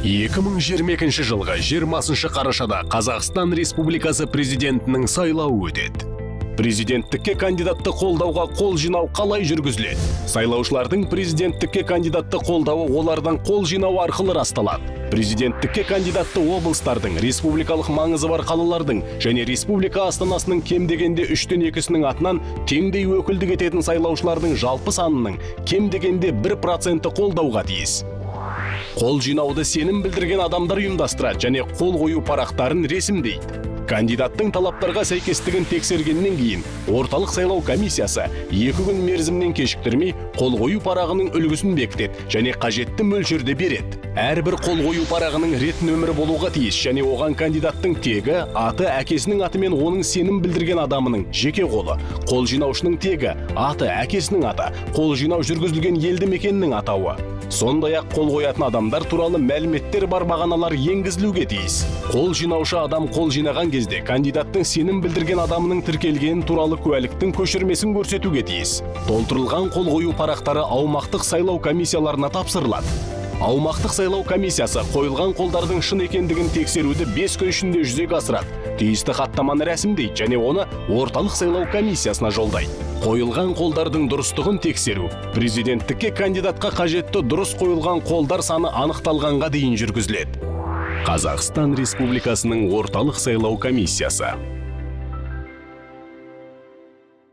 2022 жылғы 20 қарашада Қазақстан Республикасы президентінің сайлауы өтеді. Президенттікке кандидатты қолдауға қол жинау қалай жүргізіледі? Сайлаушылардың президенттікке кандидатты қолдауы олардан қол жинау арқылы расталады. Президенттікке кандидатты облыстардың, республикалық маңызы бар қалалардың және республика астанасының кем дегенде үштен екісінің атынан теңдей өкілдік ететін сайлаушылардың жалпы санының кем дегенде 1%-і қолдауға тиіс. Қол жинауды сенім білдірген адамдар ұйымдастырады және қол қою парақтарын ресімдейді. Кандидаттың талаптарға сәйкестігін тексергеннен кейін Орталық сайлау комиссиясы 2 күн мерзімнен кешіктірмей қол қою парағының үлгісін бекітеді және қажетті мөлшерде береді. Әрбір қол қою парағының рет нөмірі болуға тиіс және оған кандидаттың тегі, аты, әкесінің аты мен оның сенім білдірген адамының жеке қолы, қол жинаушының тегі, аты, әкесінің аты, қол жинау жүргізілген елді мекеннің атауы, сондай-ақ қол қоятын адамдар туралы мәліметтер бар бағаналар енгізілуге тиіс. Қол жинаушы адам қол жинаған кезде кандидаттың сенім білдірген адамының тіркелгені туралы куәліктің көшірмесін көрсетуге тиіс. Толтырылған қол қою парақтары аумақтық сайлау комиссияларына тапсырылады. Аумақтық сайлау комиссиясы қойылған қолдардың шын екендігін тексеруді 5 күн ішінде жүзеге асырады, тиісті хаттаманы рәсімдейді және оны Орталық сайлау комиссиясына жолдайды. Қойылған қолдардың дұрыстығын тексеру президенттікке кандидатқа қажетті дұрыс қойылған қолдар саны анықталғанға дейін жүргізіледі. Қазақстан Республикасының Орталық сайлау комиссиясы.